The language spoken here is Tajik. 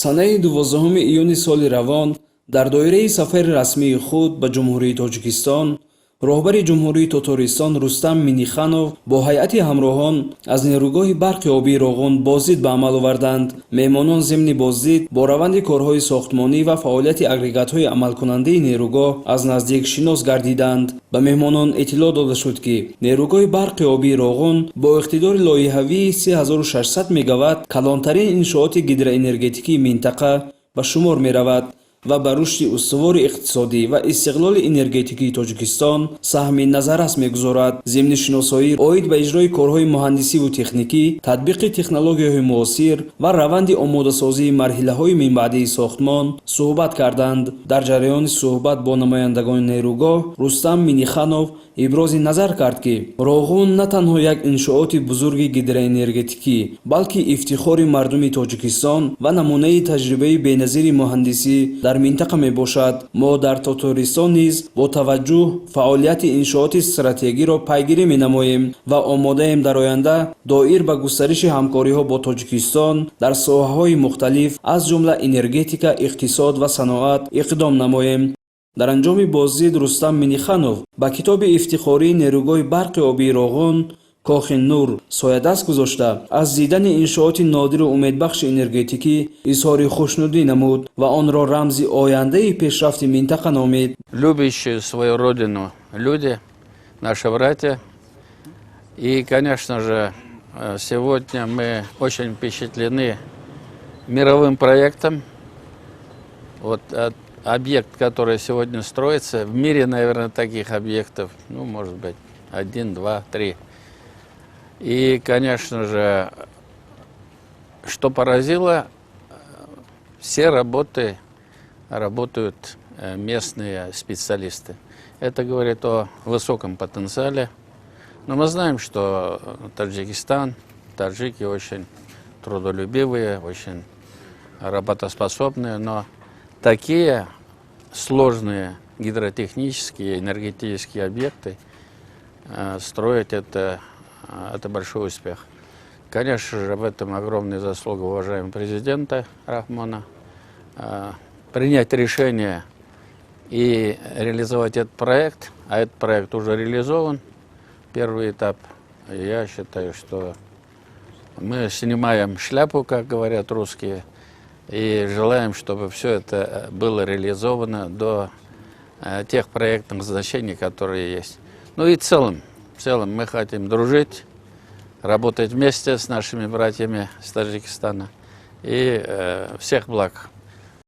Санаи 12 июни соли равон дар доираи сафари расмии худ ба Ҷумҳурии Тоҷикистон роҳбари Ҷумҳурии Тотористон Рустам Минниханов бо ҳайати ҳамроҳон аз нерӯгоҳи барқи обии Роғун боздид ба амал оварданд. Меҳмонон зимни боздид бо раванди корҳои сохтмонӣ ва фаъолияти агрегатҳои амалкунандаи нерӯгоҳ аз наздик шинос гардиданд. Ба меҳмонон иттилоъ дода шуд, ки нерӯгоҳи барқи обии Роғун бо иқтидори лоиҳавии 3600 мегаватт калонтарин иншооти гидроэнергетикии минтақа ба шумор меравад ва ба рушди устувори иқтисодӣ ва истиқлоли энергетикии Тоҷикистон саҳми назаррас мегузорад. Зимни шиносоӣ оид ба иҷрои корҳои муҳандисиву техникӣ, татбиқи технологияҳои муосир ва раванди омодасозии марҳилаҳои минбаъдии сохтмон суҳбат карданд. Дар ҷараёни суҳбат бо намояндагони нерӯгоҳ Рустам Минниханов ибрози назар кард, ки Роғун на танҳо як иншооти бузурги гидроэнергетикӣ, балки ифтихори мардуми Тоҷикистон ва намунаи таҷрибаи беназири муҳандисӣ дар минтақа мебошад. Мо дар Тотористон низ бо таваҷҷӯҳ фаъолияти иншооти стратегиро пайгирӣ менамоем ва омодаем дар оянда доир ба густариши ҳамкориҳо бо Тоҷикистон дар соҳаҳои мухталиф, аз ҷумла энергетика, иқтисод ва саноат иқдом намоем. Дар анҷоми боздид Рустам Минниханов ба китоби ифтихории нерӯгоҳи барқи обии Роғун «Кохи нур» соядаст гузошта, аз дидани иншооти нодиру умедбахши энергетикӣ изҳори хушнудӣ намуд ва онро рамзи ояндаи пешрафти минтақа номид. Любящие свою родину люди, наши братья. И, конечно же, сегодня мы очень впечатлены мировым проектом. Вот объект, который сегодня строится, в мире, наверное, таких объектов, ну, может быть, один, два, три. И, конечно же, что поразило, все работы работают местные специалисты. Это говорит о высоком потенциале. Но мы знаем, что Таджикистан, таджики очень трудолюбивые, очень работоспособные, но такие сложные гидротехнические, энергетические объекты строить, это большой успех. Конечно же, в этом огромная заслуга уважаемого президента Рахмона. Принять решение и реализовать этот проект, а этот проект уже реализован, первый этап, я считаю, что мы снимаем шляпу, как говорят русские, и желаем, чтобы все это было реализовано до тех проектных значений, которые есть. Ну и в целом мы хотим дружить, работать вместе с нашими братьями из Таджикистана. И всех благ.